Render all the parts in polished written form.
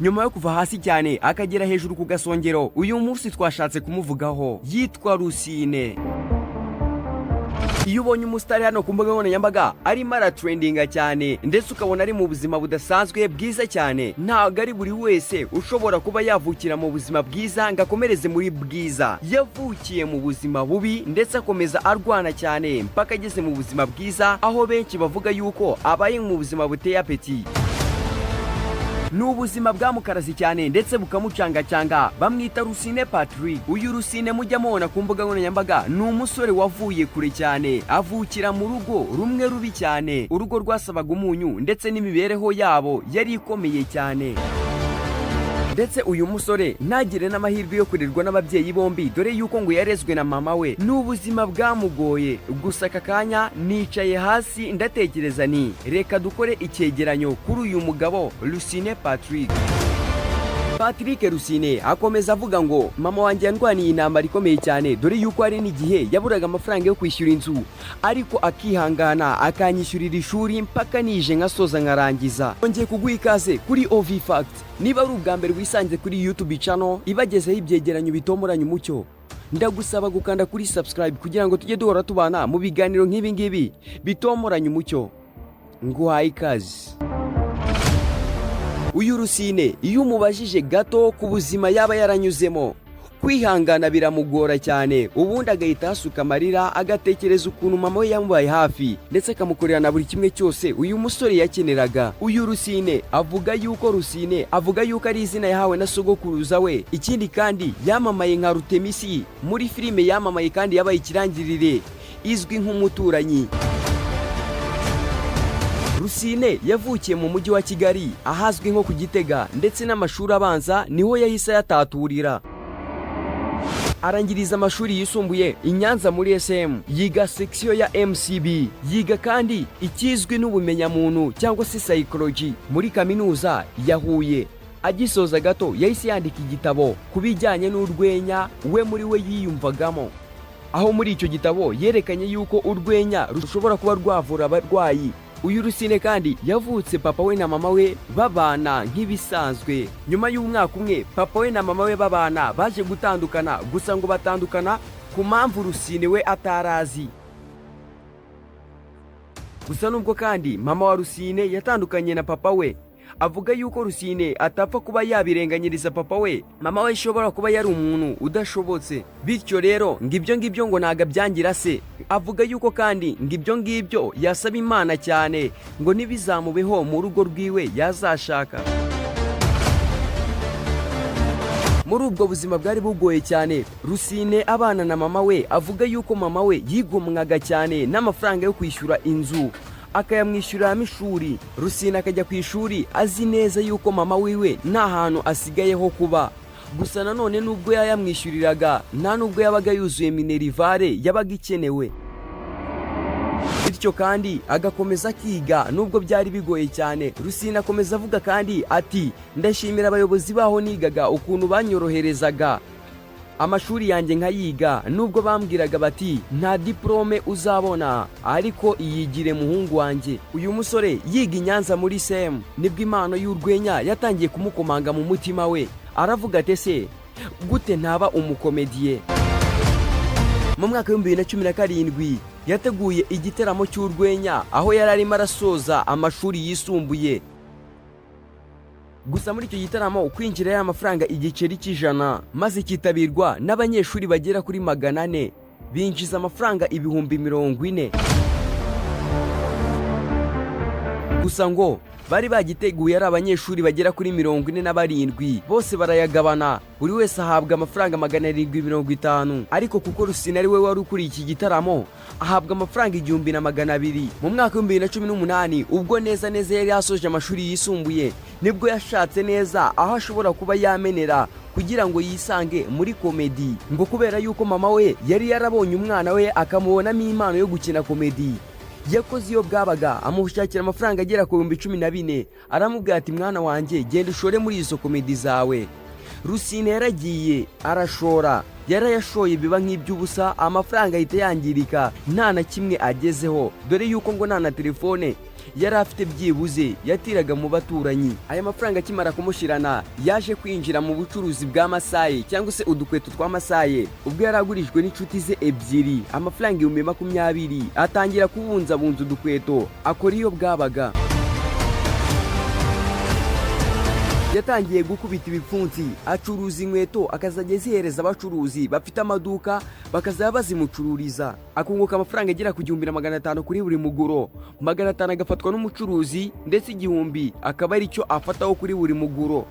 Nyuma yo kuva hasi cyane akagera hejuru ku gasongero, uyu munsi twashatse kumuvugaho. Yitwa Rusine. Iyo ubonye umusitari hano ku mbuga nkoranyambaga arimo aratrendinga cyane, ndetse ukabona ari mu buzima budasanzwe bwiza cyane, ntabwo ari buri wese ushobora kuba yavukira mu buzima bwiza ngo akomereze muri bwiza. Yavukiye mu buzima bubi, ndetse akomeza arwana cyane mpaka ageze mu buzima bwiza, aho benshi bavuga yuko abaye mu buzima buteye appétit. Ni ubuzima bwamukaraze cyane ndetse bukamucangacanga. Bamwita Rusine Patrick. Uyu Rusine mujya mubona ku mbuga nkoranyambaga ni umusore wavuye kure cyane, avukira mu rugo rumwe rubi cyane, urugo rwasabaga umunyu, ndetse n'imibereho yabo yari ikomeye cyane. Ndetse uyu musore ntagire n'amahirwe yo kurerwa n'ababyeyi bombi, dore yuko ngo yarezwe na mama we. Ni ubuzima bwamugoye. Gusa aka kanya nicaye hasi ndatekereza, ni reka dukore icyegeranyo kuri uyu mugabo Rusine Patrick. Patrick Rusine akomeza avuga ngo: "Mama wanjye yandwaniye intambara ikomeye cyane, dore yuko hari n'igihe yaburaga amafaranga yo kwishyura inzu, ariko akihangana akanyishyurira ishuri mpaka nije nkasoza nkarangiza." Nongeye kuguha ikaze kuri OV Fact. Niba ari ubwa mbere wisanze kuri YouTube channel ibagezeho ibyegeranyo bitomoranye umucyo, ndagusaba gukanda kuri subscribe kugira ngo tujye duhora tubana mu biganiro nk'ibi ngibi bitomoranye umucyo. Nguhaye ikaze. Uyu Rusine, iyo umubajije gato ku buzima yaba yaranyuzemo, kwihangana biramugora cyane, ubundi agahita ahasuka amarira, agatekereza ukuntu mama we yamubaye hafi, ndetse akamukorera na buri kimwe cyose uyu musore yakeneraga. Uyu Rusine avuga yuko, Rusine avuga yuko ari izina yahawe na sogokuruza we. Ikindi kandi, yamamaye nka Rutemisi muri filime yamamaye kandi yabaye ikirangirire izwi nk'Umuturanyi. Rusine yavukiye mu mujyi wa Kigali ahazwi nko ku Gitega, ndetse n'amashuri abanza niho yahise ayataturira. Arangiriza amashuri yisumbuye i Nyanza muri SM, yiga section ya MCB. Yiga kandi ikizwi n'ubumenyamuntu cyangwa se psychology muri Kaminuza ya Huye. Agisoza gato yahise yandika igitabo ku bijyanye n'urwenya we muri we yiyumvagamo, aho muri icyo gitabo yerekanye yuko urwenya rushobora kuba rwavura abarwayi. Uyu Rusine kandi yavutse papa we na mama we babana nk'ibisanzwe. Nyuma y'umwaka umwe papa we na mama we babana, baje gutandukana. Gusa ngo batandukana ku mpamvu Rusine we atarazi. Gusa nubwo kandi mama wa Rusine yatandukanye na papa we, avuga yuko Rusine atapfa kuba yabirenganyiriza papa we. Mama we ishobora kuba yari umuntu udashobotse, bityo rero ngo ibyo ngibyo ngo ntabwo abyangira se. Avuga yuko kandi ngo ibyo ngibyo yasaba Imana cyane ngo ntibizamubeho mu rugo rwiwe yazashaka. Muri ubwo buzima bwari bugoye cyane, Rusine abana na mama we, avuga yuko mama we yigomwaga cyane n'amafaranga yo kwishyura inzu akayamwishyuriramo ishuri. Rusine akajya ku ishuri azi neza yuko mama wiwe nta hantu asigayeho kuba. Gusa nanone nubwo yayamwishyuriraga, nta nubwo yabaga yuzuye minerval yabaga ikenewe. Bityo kandi agakomeza akiga nubwo byari bigoye cyane. Rusine akomeza avuga kandi ati: "Ndashimira abayobozi baho nigaga ukuntu banyoroherezaga amashuri yanjye nkayiga, nubwo bambwiraga bati: 'Nta diporome uzabona, ariko iyigire muhungu wanjye.'" Uyu musore yiga i Nyanza muri SEM, nibwo impano y'urwenya yatangiye kumukomanga mu mutima we. Aravuga ati: "Ese gute ntaba umukomediye?" Mu mwaka wa 2017 yateguye igiteramo cy'urwenya aho yari arimo arasoza amashuri yisumbuye. Gusa muri icyo gitaramo kwinjira yari amafaranga igiceri cy'100, maze cyitabirwa n'abanyeshuri bagera kuri 400, binjiza amafaranga 40,000. Gusa ngo bari bagiteguye ari abanyeshuri bagera kuri 47, bose barayagabana, buri wese ahabwa amafaranga 750. Ariko kuko Rusine ari we wari ukuriye iki gitaramo, ahabwa amafaranga 1200. Mu mwaka wa 2018, ubwo neza neza yari yasoje amashuri yisumbuye, nibwo yashatse neza aho ashobora kuba yamenera kugira ngo yisange muri comedy, ngo kubera yuko mama we yari yarabonye umwana we akamubonamo impano yo gukina comedy. Yakoze iyo bwabaga amushakira amafaranga agera ku 14,000, aramubwira ati: "Mwana wanjye, genda ushore muri izo comedy zawe." Rusine yaragiye arashora, yarayashoye biba nk'iby'ubusa, amafaranga ahita yangirika nta na kimwe agezeho, dore yuko ngo nta na telefone yari afite, byibuze yatiraga mu baturanyi. Aya mafaranga akimara kumushirana, yaje kwinjira mu bucuruzi bwa masaye cyangwa se udukweto twa masaye, ubwo yari agurijwe n'inshuti ze ebyiri amafaranga 20,000, atangira kubunzabunza udukweto, akora iyo bwabaga. Yatangiye gukubita ibipfunsi, acuruza inkweto, akazajya azihereza abacuruzi bafite amaduka, bakazaba bazimucururiza, akunguka amafaranga agera ku 1500 kuri buri muguro. 500 agafatwa n'umucuruzi, ndetse 1000 akaba aricyo afataho kuri buri muguro.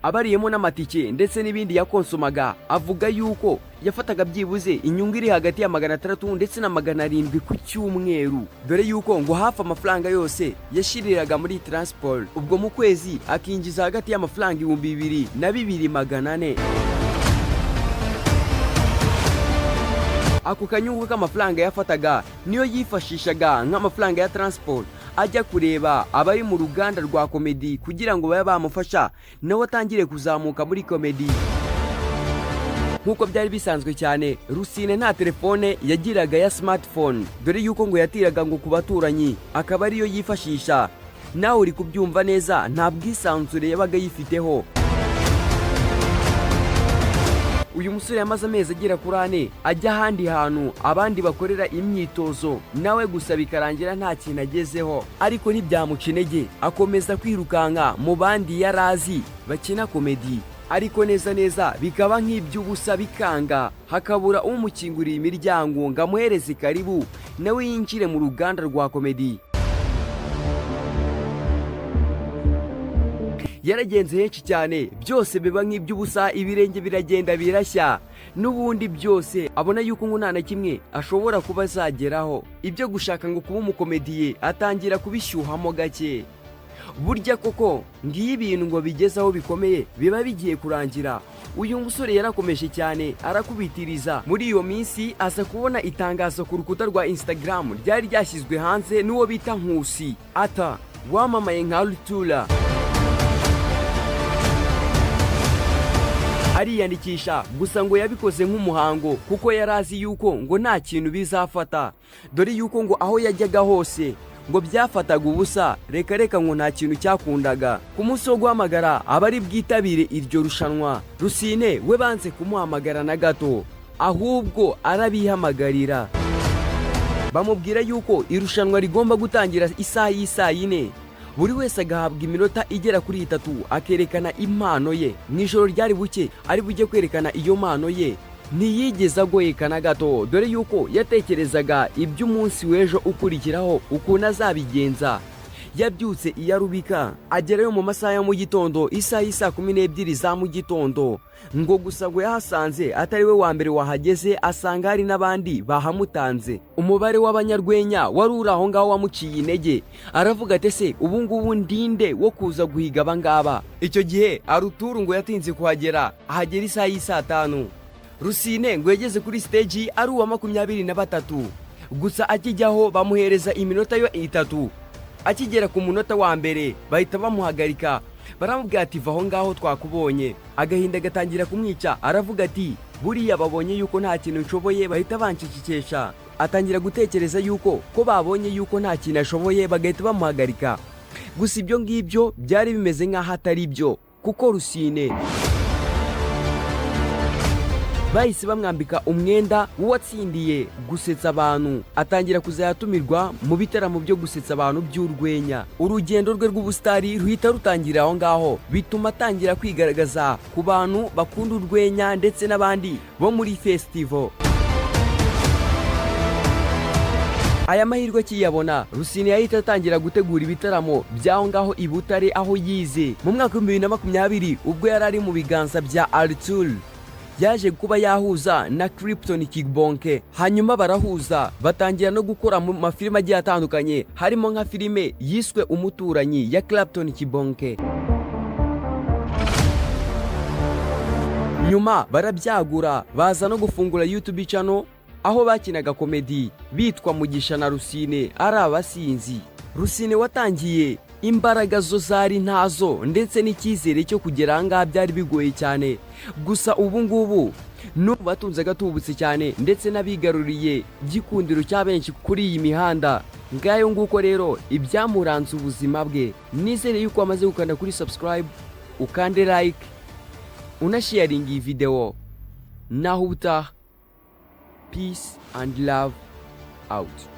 Abariyemo n'amatike ndetse n'ibindi yakonsomaga, avuga yuko yafataga byibuze inyungu iri hagati ya 600 ndetse na 700 ku cyumweru, dore yuko ngo hafi amafaranga yose yashiriraga muri transport. Ubwo mu kwezi akinjiza hagati y'amafaranga 2000 na 2400. Ako kanyungu k'amafaranga yafataga niyo yifashishaga nk'amafaranga ya transport, ajya kureba abari mu ruganda rwa comedy kugira ngo babe bamufasha nawe atangire kuzamuka muri comedy. Nk'uko byari bisanzwe cyane, Rusine nta telefone yagiraga ya smartphone, dore yuko ngo yatiraga ngo ku baturanyi akaba ariyo yifashisha. Nawe uri kubyumva neza, nta bwisanzure yabaga yifiteho. Uyu musore yamaze amezi agera kuri 4 ajya ahandi hantu abandi bakorera imyitozo, nawe gusa bikarangira nta kintu agezeho, ariko ntibyamuca intege, akomeza kwirukanka mu bandi yari azi bakina comedy, ariko neza neza bikaba nk'iby'ubusa, bikanga, hakabura umukinguriye imiryango ngo amuhereze karibu nawe yinjire mu ruganda rwa comedy. Yaragenze henshi cyane, byose biba nk'iby'ubusa, ibirenge biragenda birashya n'ubundi byose abona yuko ngo nta na kimwe ashobora kuba azageraho. Ibyo gushaka ngo kuba umukomediye atangira kubishyuhamo gake. Burya koko ngiyo ibintu ngo bigeze aho bikomeye biba bigiye kurangira. Uyu musore yarakomeje cyane, arakubitiriza. Muri iyo minsi aza kubona itangazo ku rukuta rwa Instagram ryari ryashyizwe hanze n'uwo bita Nkusi Ata wamamaye nka Rutura, ariyandikisha. Gusa ngo yabikoze nk'umuhango, kuko yari azi yuko ngo nta kintu bizafata, dore yuko ngo aho yajyaga hose ngo byafataga ubusa, reka reka, ngo nta kintu cyakundaga. Ku munsi wo guhamagara abari bwitabire iryo rushanwa, Rusine we banze kumuhamagara na gato, ahubwo arabihamagarira. Bamubwira yuko irushanwa rigomba gutangira isaha y'isaa 4, buri wese agahabwa iminota igera kuri 3 akerekana impano ye. Mu ijoro ryari buke ari bujye kwerekana iyo mpano ye. Ntiyigeze agoyeka na gato, dore yuko yatekerezaga iby'umunsi w'ejo ukurikiraho ukuntu azabigenza. Yabyutse iyo arubika, agerayo mu masaha ya mu gitondo, isaha y'isaa 12 za mu gitondo. Ngo gusa ngo yahasanze atari we wa mbere wahageze, asanga hari n'abandi bahamutanze. Umubare w'abanyarwenya wari uri aho ngaho wamuciye intege, aravuga ati: "Ese ubu ngubu ndinde wo kuza guhiga aba ngaba?" Icyo gihe Aruturu ngo yatinze kuhagera, ahagera isaha y'isaa 5. Rusine ngo yageze kuri stage ari uwa 23. Gusa akijyaho bamuhereza iminota yo 3. Akigera ku munota wa mbere bahita bamuhagarika, baramubwira ati: "Va aho ngaho, twakubonye." Agahinda gatangira kumwica, aravuga ati: "Buriya babonye yuko nta kintu nshoboye, bahita bancecekesha." Atangira gutekereza yuko ko babonye yuko nta kintu ashoboye bagahita bamuhagarika. Gusa ibyo ngibyo byari bimeze nk'aho atari byo, kuko Rusine bahise bamwambika umwenda w'uwatsindiye gusetsa abantu, atangira kuzajya mu bitaramo byo gusetsa abantu by'urwenya. Urugendo rwe rw'ubusitari ruhita rutangira aho ngaho, bituma atangira kwigaragaza ku bantu bakunda urwenya ndetse n'abandi bo muri festival. Aya mahirwe akiyabona, Rusine yahita atangira gutegura ibitaramo by'aho ngaho i Butare aho yize. Mu mwaka wa 2020, ubwo yari ari mu biganza bya Arthur, yaje kuba yahuza na Clapton Kibonke, hanyuma barahuza, batangira no gukora mu mafilime agiye atandukanye, harimo nka filime yiswe Umuturanyi ya Clapton Kibonke. Nyuma barabyagura, baza no gufungura YouTube channel aho bakinaga comedy bitwa Mugisha na Rusine ari abasinzi. Rusine watangiye Imbaraga zo zari ntazo, ndetse n'icyizere cyo kugera aha ngaha byari bigoye cyane. Gusa ubu ngubu n'ubu batunze agatubutse cyane, ndetse n'abigaruriye gikundiro cya benshi kuri iyi mihanda. Ngayo nguko rero ibyamuranze ubuzima bwe. Nizere yuko wamaze gukanda kuri subscribe, ukande like, unasharinga iyi video. Naho ubutaha, peace and love out.